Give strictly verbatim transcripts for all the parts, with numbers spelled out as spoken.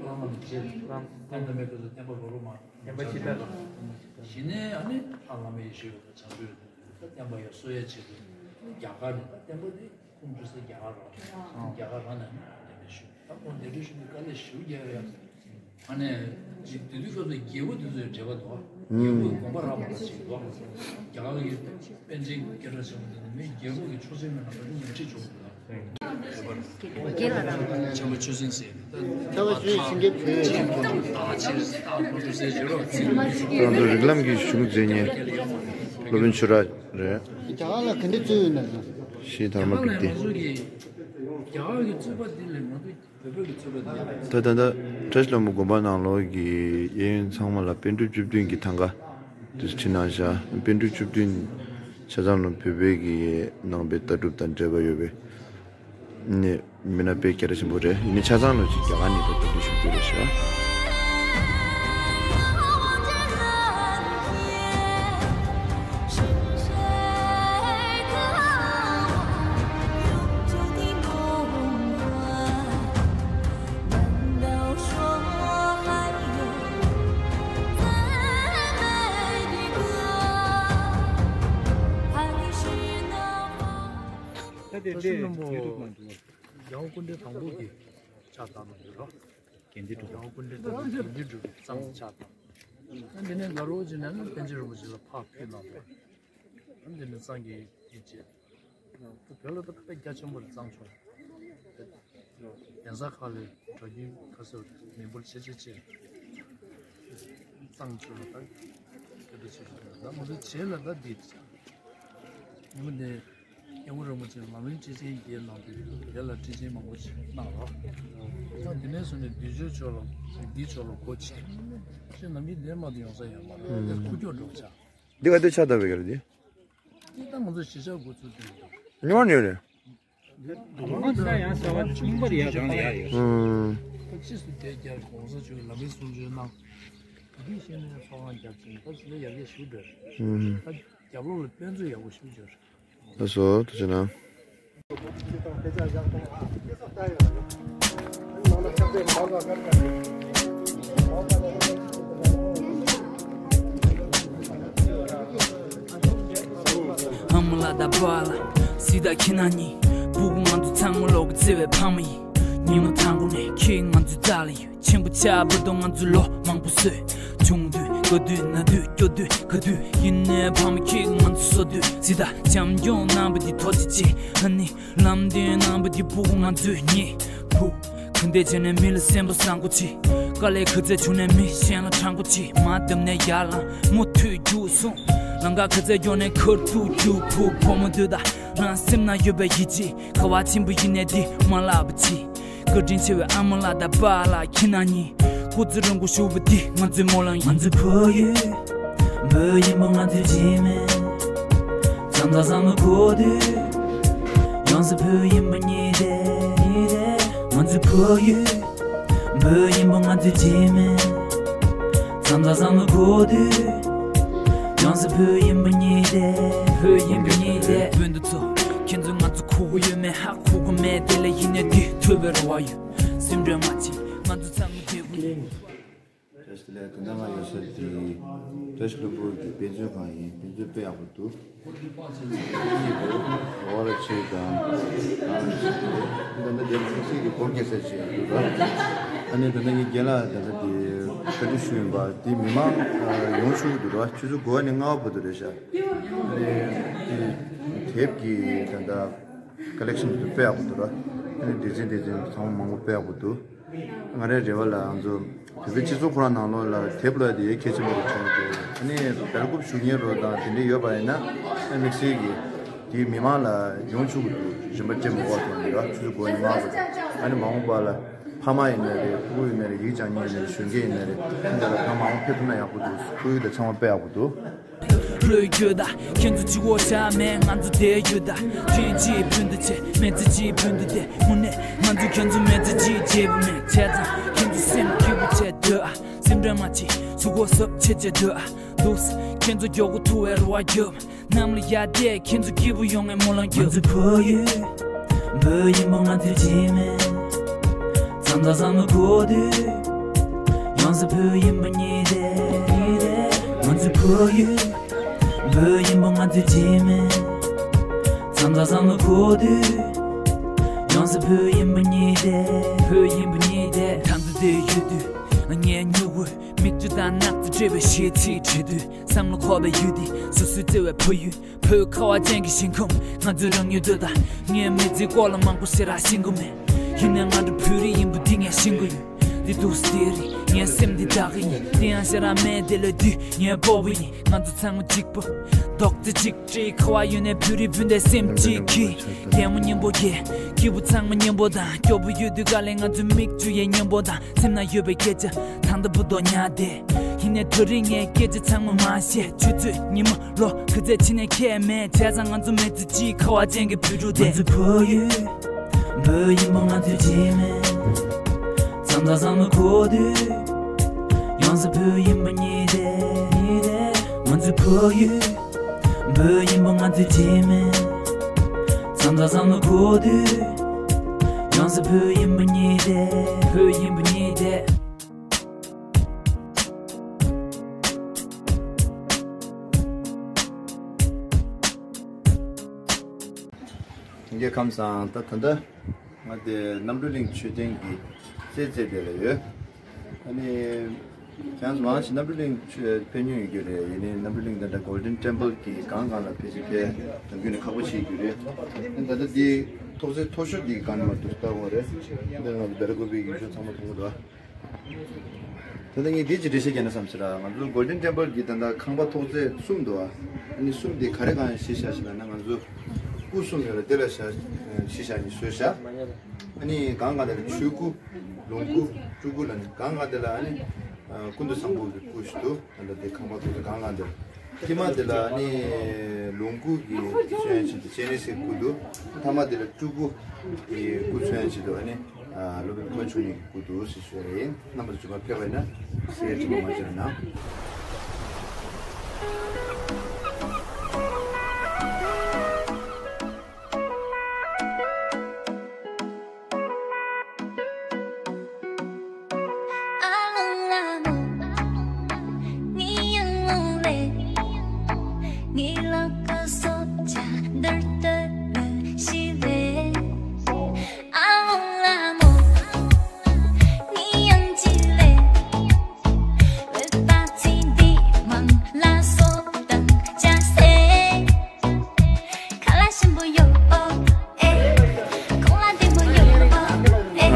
བླ་མ་ལ་རྗེས་སུ་བསྟན་པ་མེད་པའི་བསྟན་པ་རོ་རོ་མ་བསྟན་པ་ཇི་ལྟར་བཞི་ནས་ཨ་ནི་ཨ་བླ་མ་ཡེ་ཤེས་ཡོད་པ་བྱང་ཆུབ་ཡོད་པ་བསྟན་པ་ཡར་གསོ་ཡ་ཆེད་དུ་རྒྱ་གར་ནས་བསྟན་པ་འདི་ཁུངས་འཁྱོལ་ས་རྒྱ་གར་རང་རྒྱ་གར་རང་ནས་གདན་འདྲེན་ཞུས། ད་ཁོང་གདན་འདྲེན་ཞུས་ནས་དཀའ་ལས་ཞེ་པོ་རྒྱག་ཡ། ཨ་ནི་དེ་དུས་སྐབས་སུ་རྒྱལ་པོ་དེ་ཚོའི་འབྲེལ་བ་འདུག་རྒྱལ་པོའི་དགོངས་པ་རག་མ་ཞིག་འདུག་རྒྱ་གར་གྱི་པཎ་ཆེན་སྐད་གྲགས་ཆེན་པོ་དེ་ནི་མི་རྒྱལ་པོ་གི་ཆོས་སེམས་མེད་ན་ད་ཉམས་ཁྲིད་བྱུང་འདུག་རྒྱལ་བ་རང་ཆེན་པོ་ཆོས་སེང་ཟེར་ད་ལྟ་བ་ཆོས་སེང་གེ་བོད་ད་ཆེ་ད་ཁོ་ཚོ་ཟེར་བརྗོད་རོགས་ཚིག་ཁོང་ཚོ་རིགས་ལམ་གྱི་གཞུང་འཛིན་མཁན་སློབ་དཔོན་ཆོས་གྲགས་རེད། རྒྱ་གར་ལ་ག་འདྲ་བཙུན་ཡོད་ན་ཟེར། ཞེས་དར་མ་པིར་ཏི། རྒྱ་གར་གྱི་རྩོད་པ་འདི་ལས་ང་ཚོ་ད་ལྟ་ད་བཀྲ་ཤིས་ལྷ་མོ་དགོན་པ་ནང་ལོགས་ཀྱི་གཡས་གཡོན་ཚང་མ་ལ་པཎ་གྲུབ་བཅུ་བདུན་གྱི་ཐང་ག་དེ་ཚོ་བྲིས་གནང་བཞག་པཎ་གྲུབ་བཅུ་བདུན་ཆ་ཚང་ལ་བོད་པའི་གི་ནང་པའི་ལྟ་གྲུབ་དང་འབྲེལ་བ་ཡོད་པའི་ནི་མི་སྣ་དཔེ་གལ་ཆེན་པོ་རེད། ཡིན་ནའི་ཆ་ཚང་ལ་ཅིག་རྒྱ་གར་ནས་ད་དེ་འདྲ་ཞིག་བསྡུས་རེད་ཤག་བཀྲ་ཤིས་ལྷུན་པོ་རྒྱལ་བ་སྐུ་ཕྲེང་དང་པོ་གི་ཕྱག་བཏབ་པ་ཡིན་རོ། དགེ་འདུན་གྲུབ་པ། རྒྱལ་བ་སྐུ་ཕྲེང་དང་དགེ་འདུན་གྲུབ་པའི་གཙང་ཕྱག་བཏབ། ཨ་འདི་ནས་དགའ་རོགས་ཀྱི་ནང་ན་པཎ་ཆེན་རིན་པོ་ཆེ་ལ་ཕར་ཕུལ་གནང་བས། ཨ་འདི་ནས་གཙང་གི་ཡིན་བྱས། བོད་ལ་ད་དཔེ་རྒྱ་ཆེན་པོ་རེད། གཙང་ཆུ་གདན་ས་ཁག་ལ་གྲྭ་རྒྱུན་ཁ་གསོ་མི་འབོར་ཆེ་ཆེ་ཆེ། གཙང་ཆུ་ལ་ད་སྐད་གྲགས་ཆེ་ཆེ་རེད། ད་ང་ཚོ་བྱེས་ལ་ད་འདི་ཉིན་མོ་འདི་སྐྱབས་མགོན་རིན་པོ་ཆེ་ལམ་རིམ་ཁྲིད་ཆེན་བརྒྱད་གནང་དུས་དེ་ལ་ཁྲིད་ཆེན་མང་པོ་ཞིག་གནང་རོགས། ད་དེ་ནས་བཟུང་ནས་འདི་ཆོས་ཕྱོགས་ལ་འདི་ཕྱོགས་ལ་སྒོ་ཕྱེ། ཁྱེད་ནམ་རྒྱུན་འདིར་མ་གཏོགས་ཡོང་ས་ཡོད་མ་རེད། དེ་ཁུག་ཀྱོག་འགྲོ་ཆགས། འདི་ག་དུས་ཕྱག་བཏབ་པའི་ག་རེ་འདི། འདི་ད་ང་ཚོ་གཞིས་ཆགས་འགོ་ཚུགས་དུས་རེད། ཉི་མ་ཉོས་རེད། ང་ཚོ་ད་ཡང་བྱ་བ་རྙིང་པ་རེད་ཡ། ཨང་། ཕྱིས་སུ་དེ་རྒྱལ་གོང་ས་མཆོག་ལམ་རིམ་གསུང་ཆོས་གནང་། དེ་དུས་ཤེས་ནས་ཚོགས་ཁང་རྒྱབ་ཅིང་ད་ཕྱི་ལ་ཡར་རྒྱས་ཞུ་འདོད། ཨང་། ད་རྒྱབ་ལོགས་ལ་དཔེ་མཛོད་ཡག་པོ་ཞུ་འབྱོར། ལགས་སོ། ཐུགས་རྗེ་གནང་། ཨ་མ་ལགས་དང་པཱ་ལགས། སྲིད་དང་ཁྱེད་རྣམ་གཉིས། སྤུ་གུ་ང་ཚོ་ཚང་མ་ལོག་གི་བརྩེ་བའི་ཕ་མ་ཡིན། ཉིན་མོ་དང་པོ་ནས་ཁྱེད་ང་ཚོའི་རྩ་ལ་ཡོད། ཆེན་པོ་ཆགས་བར་དུ་ང་ཚོས་ལོ་མང་པོ་བཟོས། ཆུང་དུས་དགའ་དུས་ན་དུས་སྐྱོ་དུས་དགའ་དུས་ཡིན་ནའི་ཕ་མ་ཁྱེད་ཀྱིས་ང་ཚོ་གསོ་དུས་སྲིད་དང་བྱམས་སྐྱོང་གནང་བ་འདི་ཐུགས་རྗེ་ཆེ། ཨ་ནི་ལམ་སྟོན་གནང་བ་འདི་སྤུ་གུ་ང་ཚོས་ཉེས་བུ། སྐུར་འདེབས་བྱས་ནས་མི་ལ་སེམས་པ་བཟང་པོ་བྱེད། དཀའ་ལས་ག་ཚད་བྱུང་ནས་མི་གཞན་ལ་དྲང་པོ་བྱེད། མ་བསྡམས་ནས་ཡར་ལངས་མུ་མཐུད་རྒྱུགས་སོང་། ལམ་ཁ་ག་ཚད་མགྱོགས་ནས་ཁ་ཐུག་རྒྱུགས། བུ་བུ་མོ་འདི་དང་རང་སེམས་ན་ཡོད་པའི་ཡིད་ཆེས། ག་བ་ཆེན་པོ་ཡིན་ནའི་འདི་མ་བརླག་པ་བྱེད། བཀའ་དྲིན་ཆེ་བའི་ཨ་མ་ལགས་དང་པཱ་ལགས་ཁྱེད་རྣམ་གཉིས། སྐུ་ཚེ་རིང་པོ་བཞུགས་པ་འདི་ང་ཚོའི་སྨོན་ལམ་ཡིན། ང་ཚོའི་ཕ་ཡུལ་བོད་ཡིན་པ་ང་ཚོའི་རྗེས་མི། མཚམས་དང་བསམ་བློ་འཁོར་དུས་ཡོངས་སུ་བོད་ཡིན་པ་ཉིད་དེ། ང་ཚོའི་ཕ་ཡུལ་བོད་ཡིན་པ་ང་ཚོའི་རྗེས་མི། མཚམས་དང་བསམ་བློ་འཁོར་དུས་ཡོངས་སུ་བོད་ཡིན་པ་ཉིད་དེ། བོད་ཡིན་པ་ཉིད་དེ། སྤུན་ཟླ་ཚོ། ཁྱེད་ཚོས་ང་ཚོ་ཁུག་གི་ཡོད་མེད་ཧ་གོ་གི་མེད། དེ་ལས་ཡིན་ནའི་འདི་ཐུབ་པའི་རེ་བ་ ཡོད། སེམས་ཁྲལ་མ་བྱེད། ང་ཚོ་ཚང་མ་བདེ་པོ་ཡིན། བཀྲ་ཤིས་བདེ་ལེགས། ད་ལྟ་ང་ཡོད་ས་འདི་བཀྲ་ཤིས་ལྷུན་པོ་གི་དཔེ་མཛོད་ཁང་ཡིན། དཔེ་མཛོད་དཔེ་ཡག་པོ་འདུག། གཉིས་འདུག། འོ་ར་ཆེ་དང་། ད་ལྟ་དེ་ཚིག་གི་སྒོར་རྒྱག་ས་ཆེ་འདུག་ར། ཨ་ནི་ད་ལྟ་ངའི་རྒན་ལགས་ད་ལྟ་དེ་བཀའ་འདྲི་ཞུས་ཡིན་པ་དེ་མི་མང་ཡོང་ཆོག་གི་འདུག་ར། ཆུ་ཚོད་དགུ་པ་ནས་ལྔ་པ་བར་དུ་རེད་ཤག། ཨ་ནི་དེ་དེབ་ཀྱི་ད་ལྟ་ཀ་ལེག་ཤན་དེ་དཔེ་ཡག་པོ་འདུག་ར། ཨ་ནི་སྡེ་ཚན་སྡེ་ཚན་ཚང་མ་མང་པོ་དཔེ་ཡག་པོ་འདུག། ང་རའི་རེ་བ་ལ་ང་ཚོ་བོད་པའི་སྤྱི་ཚོགས་ཁོ་རང་ནང་ལོགས་ལ་དེབ་ཀློག་ཡ་དེ་ཡ་གལ་ཆེན་པོ་རེད་བྱུང་འདུག། ཨ་ནི་སྦེལ་ཀོབ་བཞུགས་མཁན་རོ་དང་དེ་འདྲ་ཡོད་པ་ཡིན་ན་ཨ་དམིགས་བསལ་གྱི་དེའི་མི་མང་ལ་ཡོང་ཆོག་གི་འདུག། རིན་པ་ལྕེ་མོ་བ་དང་འདི་ར་ཆུ་ཚོད་དགུ་ནས་ལྔ་བར། ཨ་ནི་མ་འོངས་པ་ལ་ཕ་མ་ཡིན་ན་རེད། ཕྲུ་གུ་ཡིན་ན་རེད། ཡིག་སྦྱང་མཁན་ཡིན་ན་རེད། གཞོན་སྐྱེས་ཡིན་ན་རེད། འདི་ལ་ཕ་མ་འོང་ཕེབས་ཐུབ་ན་ཡག་པོ་འདུག། ཁོར་ཡུག་དང་ཚང་མ་དཔེ་ཡག་པོ་འདུག། ལྷོད་ཡོད་ད། ཁྱེད་ཚོ་གཅིག་པོ་ཆགས་མེད། ང་ཚོ་བསྡད་ཡོད་ད། ཁྱེད་གཅིག་སྤུན་ཟླ་བྱས། མི་ཚེ་གཅིག་སྤུན་ཟླ་བསྡད། དངོས་གནས་ང་ཚོ་ཁྱེད་ཚོ་མི་ཚེ་གཅིག་བརྗེད་པ་མེད། བྱས་ཙང་ཁྱེད་ཚོ་སེམས་སྐྱིད་པོ་བྱས་སྡོད་ཨ། སེམས་ཁྲལ་མ་བྱེད། གཟུགས་པོ་གཟབ་བྱས་བྱས་སྡོད་ཨ། འདུག། ཁྱེད་ཚོ་མགྱོགས་པོ་ཐུག་པའི་རེ་བ་རྒྱོབ། གནམ་ལ་ཡར་བལྟས། ཁྱེད་ཚོ་སྐྱིད་པོ་ཡོང་བའི་སྨོན་ལམ་རྒྱོབ། ང་ཚོའི་ཕ་ཡུལ་བོད་ཡིན་པ་ང་ཚོའི་རྗེས་མི། མཚམས་དང་བསམ་བློ་འཁོར་དུས་ཡོངས་སུ་བོད་ཡིན་པ་ཉིད་དེ། ང་ཚོའི་ཕ་ཡུལ་བོད་ཡིན་པ་ང་ཚོའི་རྗེས་མི། མཚམས་དང་བསམ་བློ་འཁོར་དུས་ཡོངས་སུ་བོད་ཡིན་པ་ཉིད་དེ། བོད་ཡིན་པ་ཉིད་དེ། ད་ལྟ་བསྡད་ཡོད་དུས་ངའི་མྱུ་གུ་མིག་ཆུ་དང་ནག་ཚ་འདྲེས་པའི་གཞས་ཚིག་བྲིས་དུས་བསམ་བློ་འཁོར་བའི་ཡུལ་འདི། སོ་སོའི་བརྩེ་བའི་ཕ་ཡུལ། བོད་ཁ་བ་ཅན་གྱི་ཞིང་ཁམས། ང་ཚོའི་རང་ཡུལ་འདི་དང་། ངའི་མི་ཚེའི་སྐོར་ལ་མང་པོ་ཞེ་དྲག་ཤེས་ཀྱི་མེད། ཡིན་ནའི་ང་ཚོ་བོད་རིགས་ཡིན་པ་འདི་ངས་ཤེས་ཀྱི་ཡོད། འདི་འདུག་སེ་དེ་རིང་ངའི་སེམས་འདི་དག་གི་ཡིན། དེ་ཡང་ཞེ་དྲག་མེད། དེ་ལས་བསྡུས་ངའི་སྤོབས་པ་ཡིན། ང་ཚོ་ཚང་མ་གཅིག་པ། རྡོག་རྩ་གཅིག་སྒྲིལ། ཁ་བ་ཡོད་ནའི་བོད་རིགས་སྤུན་ཟླའི་སེམས་གཅིག་གིས། གད་མོ་མཉམ་པོ་རྒྱག། སྐྱིད་པོ་ཚང་མ་མཉམ་པོ་དང་། སྐྱོ་པོ་ཡོད་དུས་ག་ལེར་ང་ཚོའི་མིག་ཆུ་ཡང་མཉམ་པོ་དང་། སེམས་ན་ཡོད་པའི་སྐད་ཆ་ད་ལྟ་བུ་དོ་ཉར་བསྡད། ཡིན་ནའི་ད་རེས་ངས་སྐད་ཆ་ཚང་མ་མ་བཤད། ཆུ་ཚོད་ཉི་མ་ལོ་ག་ཚད་ཕྱིན་ནའི་ཁྱད་མེད། བྱས་ཙང་ང་ཚོ་མི་ཚེ་གཅིག་ཁ་བ་ཅན་གྱི་བོད་ཕྲུག་དེ། ང་ཚོའི་ཕ་ཡུལ་བོད་ཡིན་པ་ང་ཚོའི་རྗེས་མི། མཚམས་དང་བསམ་བློ་འཁོར་དུས་ཡོངས་སུ་བོད་ཡིན་པ་ཉིད་དེ། ང་ཚོའི་ཕ་ཡུལ་བོད་ཡིན་པ་ང་ཚོའི་རྗེས་མི། མཚམས་དང་བསམ་བློ་འཁོར་དུས་ཡོངས་སུ་བོད་ཡིན་པ་ཉིད་དེ། བོད་ཡིན་པ་ཉིད་དེ། ལྷན་རྒྱས་ཁམས་བཟང་། ད་ད་ལྟ་ང་དེ་རྣམ་གྲོལ་གླིང་མཆོད་རྟེན་གྱི་རྩེ་རྩེ་དེ་ལ་ཡོད། ཨ་ནི་ཁྱེད་རང་ཚོ་མང་ཆེ་རྣམ་གྲོལ་གླིང་ཕེབས་མྱོང་ཡོད་རྒྱུ་རེད། ཡིན་ནའི་རྣམ་གྲོལ་གླིང་དེ་འདྲ་Golden Temple གྱི་སྒང་སྒང་ལ་ཕལ་ཆེར་ཕེབས་ནམ་རྒྱུན་ནས་ཁག་པོ་ཆེ་ཡོད་རྒྱུ་རེད། ད་ལྟ་འདི་ཐོག་རྩེག་མཐོ་ཤོས་འདི་གི་སྒང་ནས་མར་འདུག་ལྟ་དགོས་རེད། འདི་ང་ཚོ་སྦེ་ར་ཀོ་པི་གི་ཡུལ་ལྗོངས་ཚང་མ་མཐོང་གི་འདུག་ཨ། ད་ལྟ་ངས་འདི་ཅིག་འགྲེལ་བཤད་རྒྱག་ན་བསམ་ཟེར་ཨ། ང་ཚོ་Golden Temple གྱི་ད་ལྟ་ཁང་པ་ཐོག་རྩེག་གསུམ་འདུག་ཨ། ཨ་ནི་གསུམ་དེ་ག་རེ་གང་གཞི་བཞག་ཞེ་ན། ང་ཚོ་སྐུ་གསུམ་ཡོད་ལ་དེ་ལ་བཞག་གཞི་བཞག་ནས་བཟོས་བཞག་ཨ་ནི་སྒང་སྒང་དེ་ལ་ཆོས་སྐུ། ལོངས་སྐུ། སྤྲུལ་སྐུ་ལ་ནི་སྒང་སྒང་དེ་ལ་ཨ་ནི་ཀུན་ཏུ་བཟང་པོ་གི་སྐུ་ཞིག་འདུག་ད་ལྟ་དེ་ཁང་པ་ཐོག་རྩེག་སྒང་སྒང་དེ་ལ། དཀྱིལ་མ་དེ་ལ་ཨ་ནི་ལོངས་སྐུ་གི་མཚོན་ཡང་ཆེད་དུ་སྤྱན་རས་གཟིགས་སྐུ་འདུག་མཐའ་མ་དེ་ལ་སྤྲུལ་སྐུ་གི་སྐུ་མཚོན་ཡང་ཆེད་དུ་ཨ་ནི་སློབ་དཔོན་ཕ་མ་བཅུ་གཉིས་ཀྱི་སྐུ་འདུག་ཟེར་ཞུ་ཡ་ཡིན། རྣམ་པ་ཚོ་རྗེས་མ་ཕེབས་པ་ཡིན་ན་གསེར་དྲི་མ་མ་བརྗེད་པ་གནང་། ང་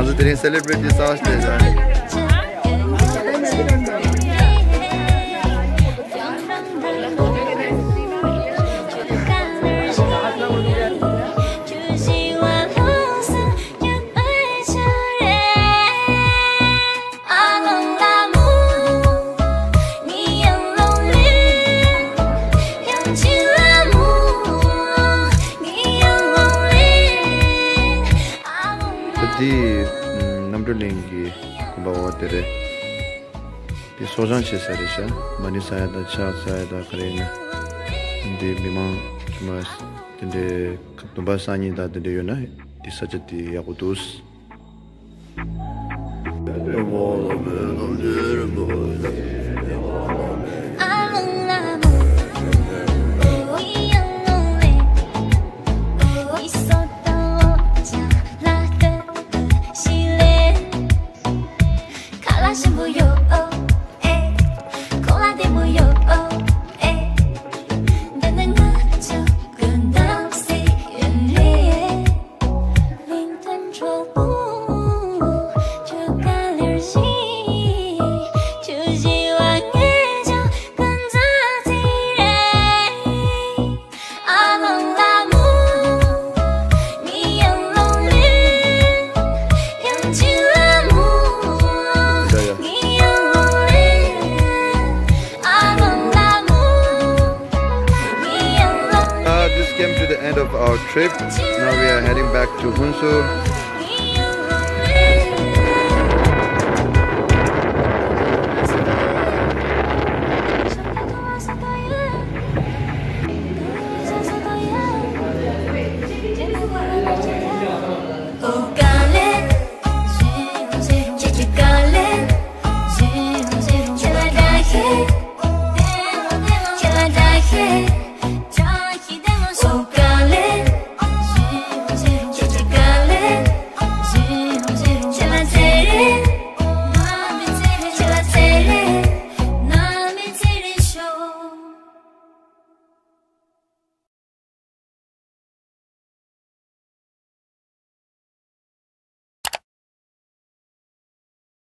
ཚོ་དེ་རིང་celebrity་གསར་པ་ཞིག་སླེབས་སོང་། ད་འདི་རྣམ་གྲོལ་གླིང་གི་དགོན་པ་འོ་དེ་རེད། འདི་གསོ་སྦྱོང་བྱེད་ས་རེད་ཤག་མ་ཎི་བསགས་ཡ་དང་ཕྱག་འཚལ་ཡ་དང་ག་རེ་ཡིན་ན། འདི་མི་མང་དཀྱུས་མ་དེ་འདྲའི་སྡོམ་པ་བསགས་སྙིང་དང་དེ་འདྲ་ཡོད་ན་འདི་ས་ཆ་འདི་ཡག་པོ་འདུག Uh, this came to the end of our trip. Now we are heading back to Hunsu.